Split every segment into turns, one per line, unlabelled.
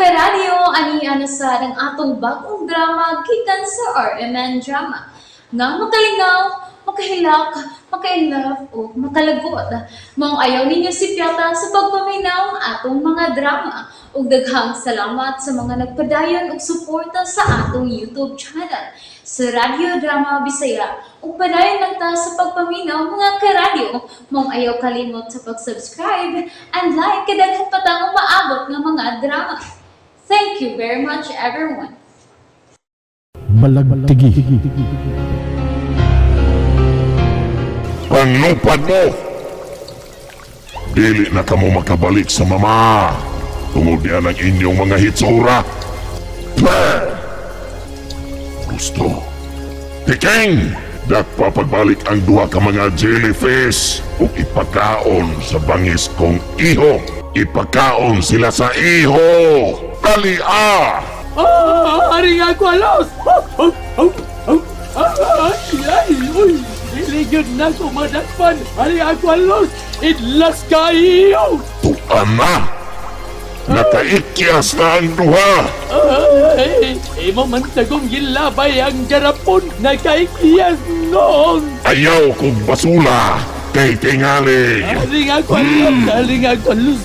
Karadyo, ani ana sa ang atong bagong drama gikan sa RMN Drama. Nga makalingaw, makahilak, maka-inlove o makalagot. Maong ayaw ninyo sipyata sa pagpaminaw ang atong mga drama. Ug daghang salamat sa mga nagpadayon og suporta sa atong YouTube channel sa Radyo Drama Bisaya. Ug padayon lang ta sa pagpaminaw, mga karadyo. Maong ayaw kalimot sa pag-subscribe and like kay daghan pa tang umaabot nga mga drama. Thank you very much, everyone.
Balagtigi.
Panglupad mo! Dili na kamo makabalik sa mama. Tungod niya ng inyong mga hitsura. Pah! Gusto. Tiking! Dakpa pagbalik ang duha ka mga jellyfish ug ipakaon sa bangis kong iho. Ipakaon sila sa iho! Dali ah!
Ah, hari nga ako alos! Oh, oh, oh, oh, ah, ay, ay, uy! Dili gyud na ko madakpan! Hari ako alos! Idlas kayo!
Tuan na! Nakaikyas na ang duha!
Ay, imo man sa kong gilabay ang garapon na kaikiyas noon!
Ayaw kong basula kay tingali!
Hari nga ako alos! Hari nga ako alos!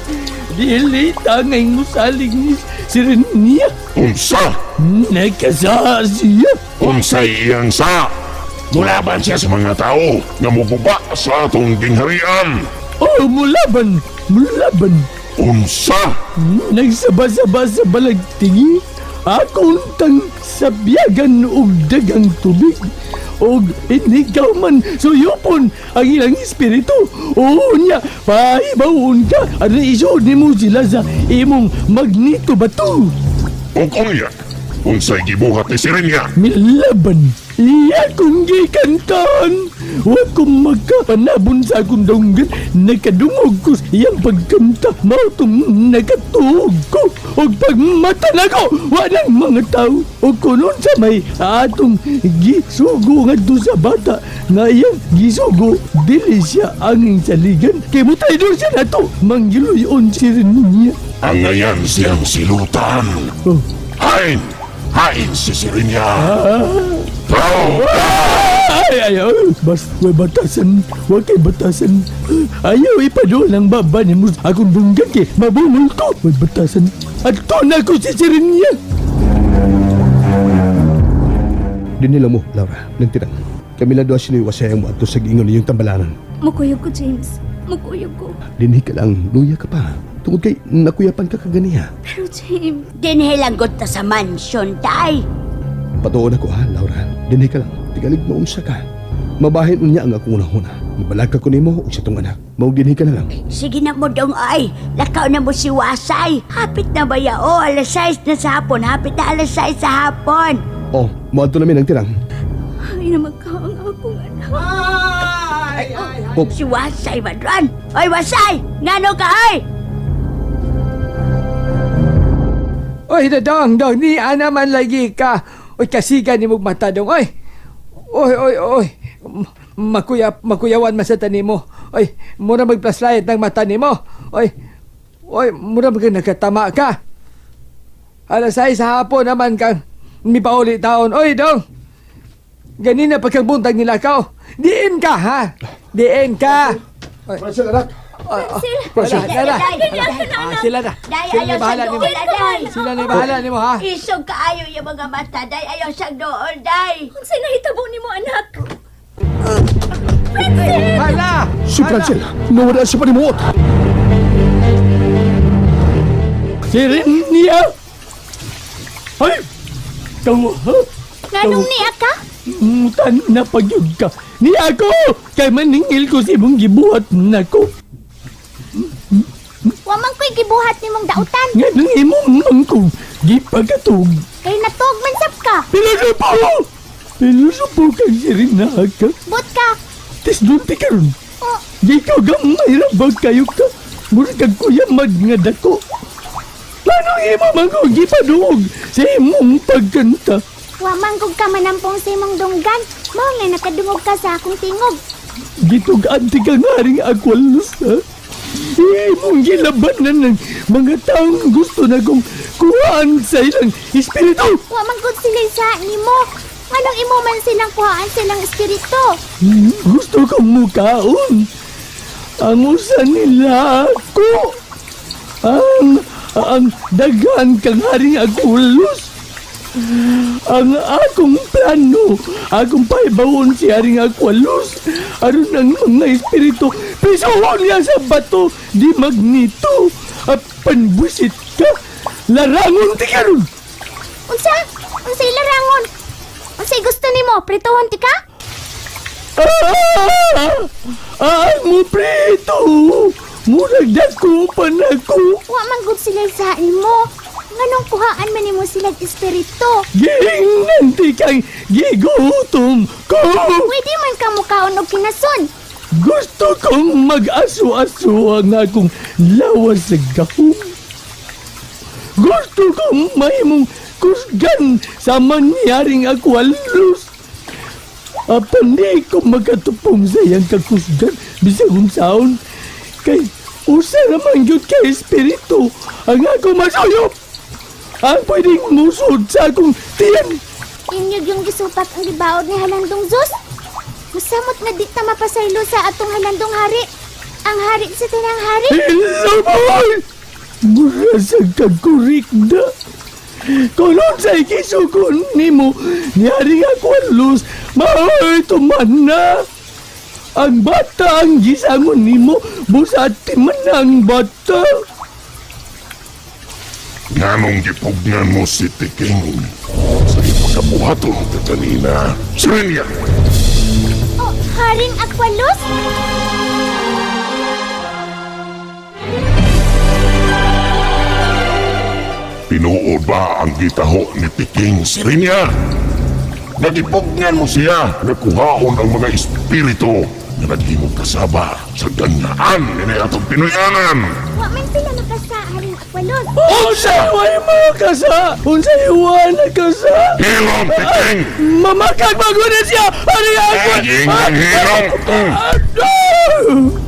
Dili tangay mo salig ni Sirenia!
Unsa?
Nakasa siya!
Unsay iyang sa? Mulaban siya sa mga tao nga muguba sa atong gingharian.
Oh, mulaban! Mulaban!
Unsa?
Nagsaba-saba sa balagtingi, akong tang sabyagan og dagang tubig. Og inikaw man suyupon ang ilang espiritu. Oo niya, pahibawon ka. Ano isuod nimo sila sa imong magnito bato.
Ug unya, unsay gibuhat ni Sirenya?
Milaban, iya kong gikantaan. Wa ko makapanabon sa akong dunggan. Nakadungog ko sa iyang pagkanta. Mao tong nakatuog ko. Og pagmata nako, wa nang mga tao. Og kunon sa may atong gisugo ngadto sa bata nga iyang gisugo, dili siya anging saligan. Kay mutay doon siya nato. Manggiluyon si niya.
Angayan siyang silutan.
Oh.
Hain! Hain si Sirenya! Tao!
Ay, ay, ay, bas, way batasan, wa kay batasan. Ayaw ipadol ng baba ni mo akong dunggan kay mabungol ko. Way batasan. At to na ko si Sirinya.
Dinila mo, Laura, ng tirang. Kami lang doon siniwasayang mo at sa giingon ninyong tambalanan.
Mukuyog ko, James. Mukuyog ko.
Dinhi ka lang, luya ka pa. Tungod kay nakuyapan ka kaganiha.
Pero James,
Dinhi lang gud ta sa mansion, tay.
Patuon ako ha, Laura. Dinhi ka lang, tigalig maunsa ka. Mabahin unya ang akong unahuna. Mabalag ka ko nimo ug sa tong anak. Mao dinhi ka na lang.
Sige na mo dong ay. Lakaw na mo si Wasay. Hapit na ba ya? Oh, alas 6 na sa hapon. Hapit na alas 6 sa hapon.
Oh, moadto namin ang tirang.
ay na magkaang akong anak.
Oh,
Si Wasay madran. Oy, Wasay! Ngano ka ay?
Oy, dong, dong, ni ana man lagi ka. Oy, kasiga ni mong mata dong. Oy, oy, oy, oy. Makuya, makuyawan man sa tanimo. Oy, mura magplaslayat ng mata nimo. Oy, oy, mura mag nakatama ka. Alas 6 sa hapon naman kang mipauli taon. Oy, dong. Ganina pagkang buntag nila ka. Diin ka, ha? Diin ka. Oy,
Francel, anak.
Francel,
Francel.
Dara, dara.
Day,
Ah, sila na.
Day,
Sila na
ayaw sa
bahala nimo.
dool, day.
Sila na bahala nimo, ha?
Isog kaayo yung mga mata, day. Ayaw sa dool, day.
unsay nahitabo nimo, anak?
Hala!
Si Francel, nawala sa panimuot.
Sirenia! Ay! Tawa!
Nganong niya ka?
Mutan na pagyud ka. Ni ako! Kay maningil ko sa imong gibuhat nako.
Wa man ko'y gibuhat nimong dautan.
Nga nang imong mangkog, gipagkatug.
Kay natug man sab ka.
Pilosopo! Pilosopo kang sirena ka.
But ka.
Tis doon ti karon.
Oh,
Di ka gamay ra ba kayo ka? Mura kag kuya mad nga dako. Anong imo mangkog gipaduog sa imong pagkanta?
wa man gud ka manampong sa imong dunggan. Mao nga nakadungog ka sa akong tingog.
Gitugaan ti kang haring akwalos, ha? Imong gilabanan ng mga taong gusto na kong kuhaan sa ilang espiritu.
Wa man gud sila sa nimo. Nganong imo man silang kuhaan silang espiritu?
Gusto kong mukaon. Ang usa nila ako. Ang daghan kang Haring Aqualos. Ang akong plano, akong paibawon si Haring Aqualos. Aron ang mga espiritu, pisuhon niya sa bato, di magnito. Apan busit ka, larangon ti karon.
Unsa? Unsay larangon? Unsay gusto nimo? Prituhon ti ka?
Ah! Ah, mo prito! Murag dako pa na ko.
Wa man gud sila sa nimo. Nganong kuhaan man nimo sila espiritu?
Giingnan ti kang gigutom ko.
Pwede man ka mukaon og kinason.
Gusto kong mag-aso-aso ang akong lawas sa gahom. Gusto kong mahimong kusgan sa mangyaring Aqualos. Apan di ko makatupong sa iyang kakusgan bisag unsaon. Kay usa naman gyud kay espiritu ang ako masuyop. Ang pwedeng musod sa akong tiyan.
Inyo yung gisupak ang gibaod ni Halandong Zeus. Musamot nga di ta mapasaylo sa atong Halandong hari. Ang hari sa tinang hari.
Hello, boy! Mura sa kagkurik na. Kung sa ikisukon nimo, niyari nga kwalos, maoy tuman na. Ang bata ang gisangon nimo, busati man ang bata.
Nganong gipugnan mo si Tiking sa ipakabuhaton ka kanina? Sirenia!
Oh, Haring Aqualos?
Tinuod ba ang gitaho ni Tiking, Sirenia? Nagipugnan mo siya nga kuhaon ang mga espiritu nga naghimong kasaba sa ganaan ni atong Pinoyanan.
Wa man sila makasa, Haring Aqualos.
Unsay way mga kasa? Unsay wala kasa?
Hilom, Tiking!
Mamakagbago na siya! Ano yung ako?
Aging ang hilom!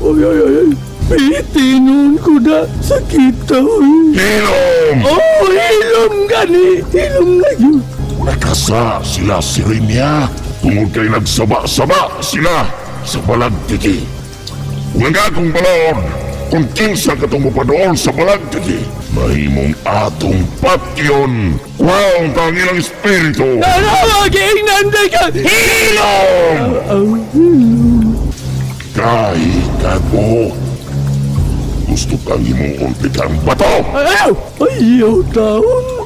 Oy, oy, oy, oy. Pitinon ko na. Sakit oy.
Hilom!
Oh, hilom gani. Hilom na yun.
Nakasa sila, Sirenia, tungod kay nagsaba-saba sila sa balagtiki. Kung ang akong balaod, kung kinsa katong mupadool sa balagtiki, mahimong atong patyon, kuhaon ta ang ilang espiritu.
Nanawaging nanday ka!
Hilom!
Oh, hilom.
Kay kago, gusto kang himuon kang bato.
Ayaw! Ayaw taon!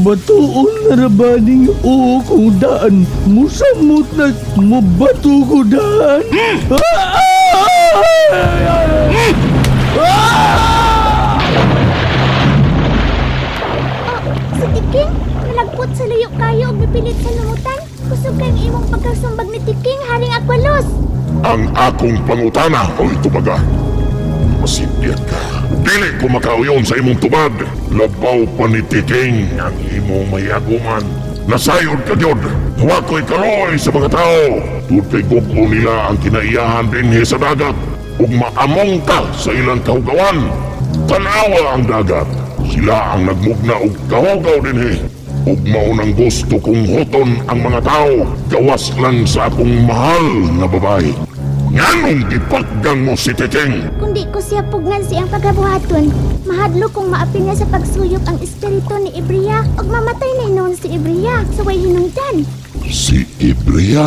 Batuon na rabaning oo kong daan. Musamot na mubato ko daan. Ah! Ah!
Oh, si Tiking, nalagpot sa luyo kayo og mipilit sa lumutan. Kusog kayong imong pagkasumbag ni Tiking, Haring Aqualos.
Ang akong pangutana, oy tubaga. Masipyat ka. Dili ko makauyon sa imong tubag. Labaw pa ni Tiking ang imong mayaguman. Nasayod ka gyud. Wa ko'y karoy sa mga tao. Tungod kay gugo nila ang kinaiyahan dinhi sa dagat. Ug maamong ka sa ilang kahugawan. Tanawa ang dagat. Sila ang nagmugna og kahugaw dinhi. Ug mao nang gusto kong huton ang mga tao. Gawas lang sa akong mahal na babae. Nganong gipakgang mo si Titing?
Kundi ko siya pugnan siyang pagabuhaton. Mahadlo kong maapil niya sa pagsuyop ang espiritu ni Ibria ug mamatay na noon si Ibria sa way hinungdan.
Si Ibria.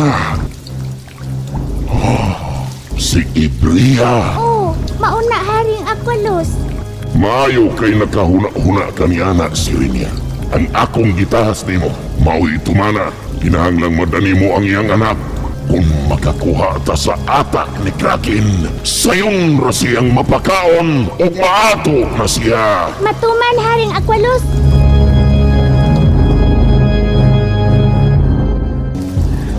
Oh, si Ibria.
Oh, mauna Haring Aqualos.
Maayo kay nakahuna-huna ka ni Ana, Sirinia. Ang akong gitahas nimo, mao'y tumana. Kinahanglang madani mo ang iyang anak. Kung makakuha ta sa atak ni Kraken, sayon ra siyang mapakaon ug maato na siya.
Matuman Haring Aqualos.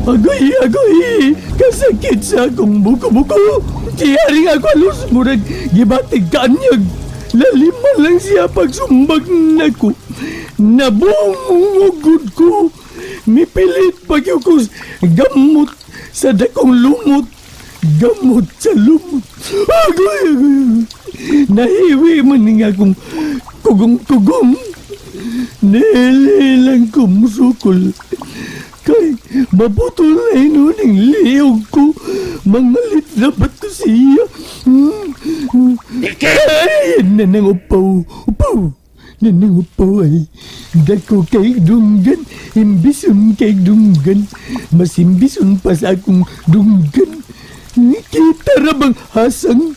Agoy, agoy! Kasakit sa akong buko-buko! Tiyaring ako alos, murag gibatig kanyag. Laliman lang siya pagsumbag nako. Nabungugod ko. Mipilit pag ko gamot sa dakong lumot. Gamot sa lumot. Agoy, agoy. Nahiwi man nga akong kugong-kugong. Nili lang ko musukol. Kay maputol na inuning liyog ko. Mangalit na ba't ko siya?
Tiking!
Ay, nanang upaw, upaw. Nanang upaw ay. Dako kay dunggan, imbison kay dunggan. Mas imbison pa sa akong dunggan. Kita ra bang hasang?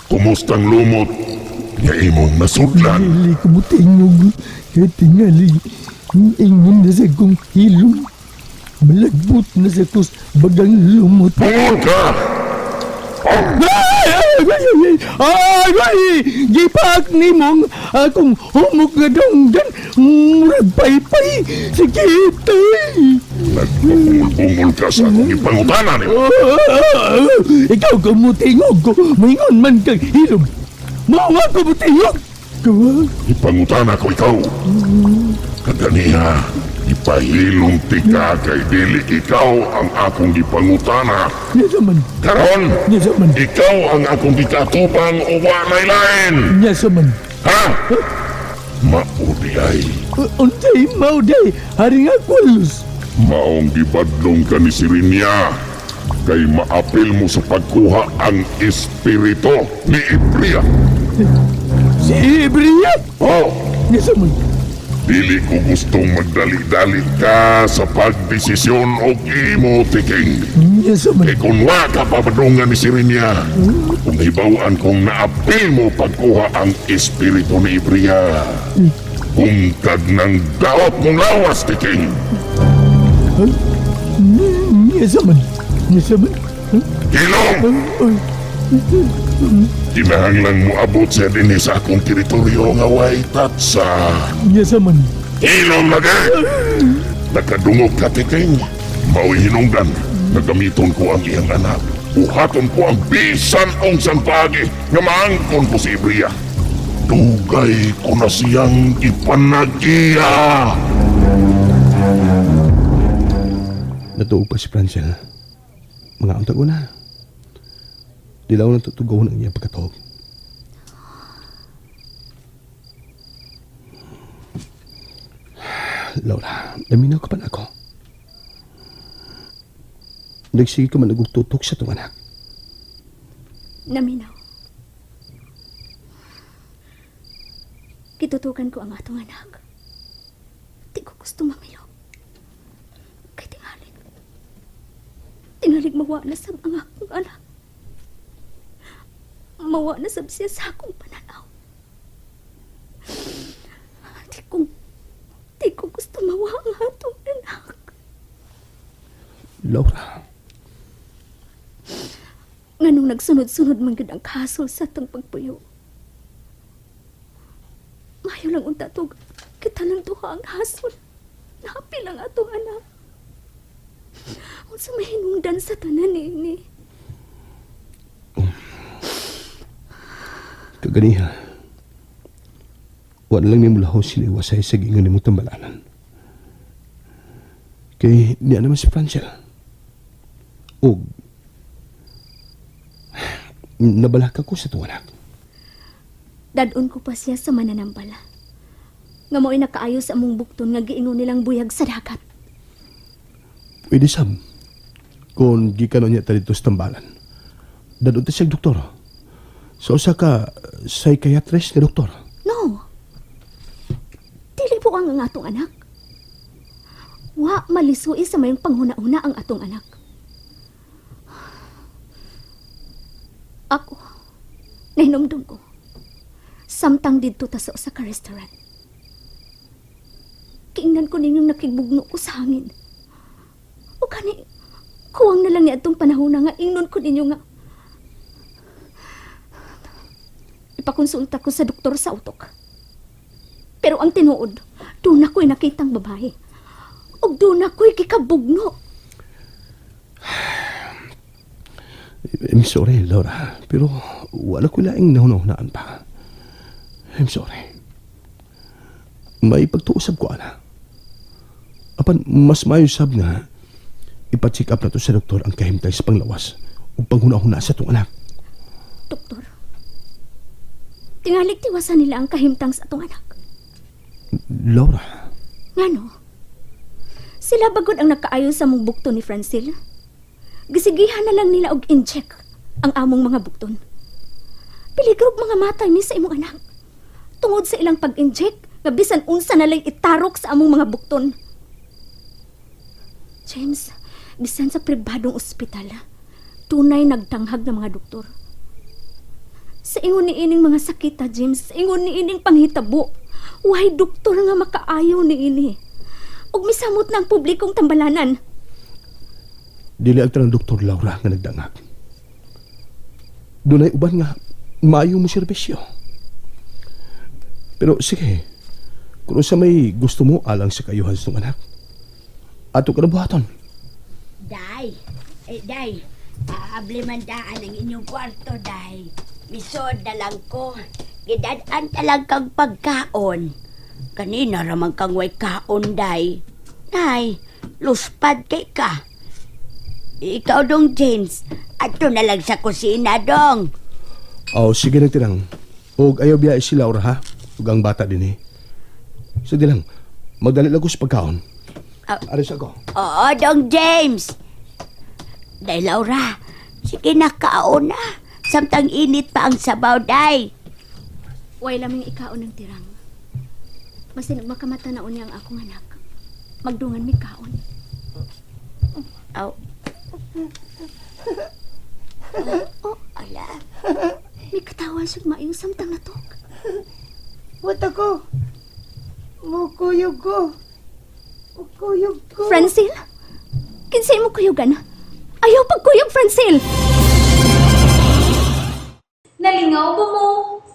Kumustang lumot nga imong nasudlan?
Dili ko mo tingog. Kay tingali, ingon na sa kong hilom. Malagbot na sa kus bagang lumot.
Bungol ka!
Ay! Ay! Ay! Ay! Ay! Gipaak ni mong akong humok nga donggan. Murag paypay. Sige, tay.
Nagpabungol-bungol ka sa akong ipangutana nimo.
Ikaw kumutingog ko. Maingon man kang hilom. Mao nga kumutingog. Kawa.
Ipangutana ko ikaw. Kaganiha, ipahilom tika kay dili ikaw ang akong gipangutana.
Nya man.
Karon,
Nya man.
ikaw ang akong gikatupang o walay lain.
Nya man.
Ha? Maudi ay,
Unsay mao day. Hari nga kwalos.
Maong gibadlong ka ni Sirinya. Kay maapil mo sa pagkuha ang espiritu ni Ibria.
Si Ibria.
Oh,
Nya man.
dili ko gustong magdali-dali ka sa pagdesisyon og imo, Tiking.
Nya man.
Kay kung wa ka papadungan ni Sirinya, kung hibawaan kong naapil mo pagkuha ang espiritu ni Ibria, hungkag ng daot mong lawas, Tiking.
Nya man. Nya man.
Hilong!
Ay.
Kinahanglang moabot siya dinhi sa akong teritoryo nga way tatsa.
Nya man.
Hilong lagi! Nakadungog ka, Tiking. Mao'y hinungdan. Nagamiton ko ang iyang anak. Buhaton ko ang bisan unsang paagi nga maangkon ko si Ibria. Dugay ko na siyang ipanagiya.
Natuog pa si Francel. Mga untag una. Dilaw na tutugaw ng iyang pagkatuog. Laura, naminaw ka pa na ako. Nagsige ka man nagtutok sa itong anak.
Naminaw. Kitutukan ko ang atong anak. Di ko gusto mangayo. Kay tingalig. Tingalig mawa na sab ang akong anak. Mawa na sab siya sa akong pananaw. Di ko gusto mawa ang atong anak.
Laura,
Nganong nagsunod-sunod man gud ang kaso sa atong pagpuyo. Mayo lang unta tug kita lang duha ang hasol. Napil ang atong anak. Unsa may hinungdan sa tanan niini?
Kaganiha. Wala lang nimo laho sila iwasay sa gingon nimo tambalanan. Kay niya naman si Francel. Og nabalaka ko sa tuong anak.
Dadon ko pa siya sa mananambala. Nga mo'y nakaayo sa among bukton nga giingon nilang buyag sa dagat.
Pwede sam. Kung gikan niya ta dito sa tambalan. Dadon ta siyang doktor. Sa usa ka psychiatrist nga doktor.
No. Dili po ang atong anak. Wa malisuy sa mayong panghuna-una ang atong anak. Ako, nahinomdom ko. Samtang didto ta sa usa ka restaurant. Kiingnan ko ninyong nakigbugno ko sa hangin. O kani, kuwang na lang ni atong panahon nga ingnon ko ninyo nga ipakonsulta ko sa doktor sa utok. Pero ang tinuod, doon ako'y nakitang babae. Ug doon ako'y kikabugno.
I'm sorry, Laura. Pero wala ko laing nahunahunaan pa. I'm sorry. May pagtuusap ko, ana. Apan, mas mayo sab nga ipa-check up na to sa doktor ang kahimtay sa panglawas Ug panghuna-huna sa atong anak.
Doktor, tingalig tiwasan nila ang kahimtang sa atong anak.
Laura,
Ngano? Sila bagod ang nakaayo sa mong bukton ni Francil. Gisigihan na lang nila og inject ang among mga bukton. Piligrog mga matay mi sa imong anak. Tungod sa ilang pag-inject, nga bisan unsa na lang itarok sa among mga bukton. James, bisan sa pribadong ospital, tunay nagtanghag ng mga doktor. Sa ingon ni ining mga sakita, James, sa ingon ni ining panghitabo, why doktor nga makaayo ni ini? Ug misamot na ang publikong tambalanan.
Dili ang tanang Doktor, Laura, nga nagdangag. Dunay uban nga maayo mo serbisyo. Pero sige, kung sa may gusto mo alang sa kayuhan sa anak, ato ka na buhaton.
Day, eh, day, aabli man daan ang inyong kwarto, day. Misod na lang ko. Gidad-an talang kang pagkaon. Kanina ramang kang way kaon, day. Nay, luspad kay ka. Ikaw dong, James. Ato na lang sa kusina, dong.
Oh, sige na tinang. Og ayaw biya si Laura ha. Ug ang bata din eh. Sige lang, magdali lang ko sa pagkaon.
Ah.
Aris ako.
Oo, dong James. Day, Laura, sige na kaon na. Samtang init pa ang sabaw, day.
Way laming ikaon ng tirang. Masin makamata na unya ang akong anak. Magdungan mi kaon.
Aw. Oh, ala.
May katawan siyang maayo samtang natok.
Wata ko. Mukuyog ko. Mukuyog ko.
Francil? Kinsay mo kuyugan? Ayaw pagkuyog, Francil!
Nalingaw ba mo?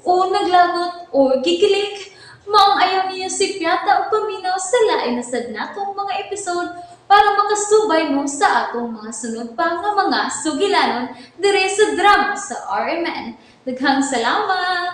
O naglangot o gikilig? Maong ayaw niyo si Piata o paminaw sa lain na sad natong mga episode para makasubay mo sa atong mga sunod pa nga mga sugilanon dire sa drama sa RMN. Daghang salamat!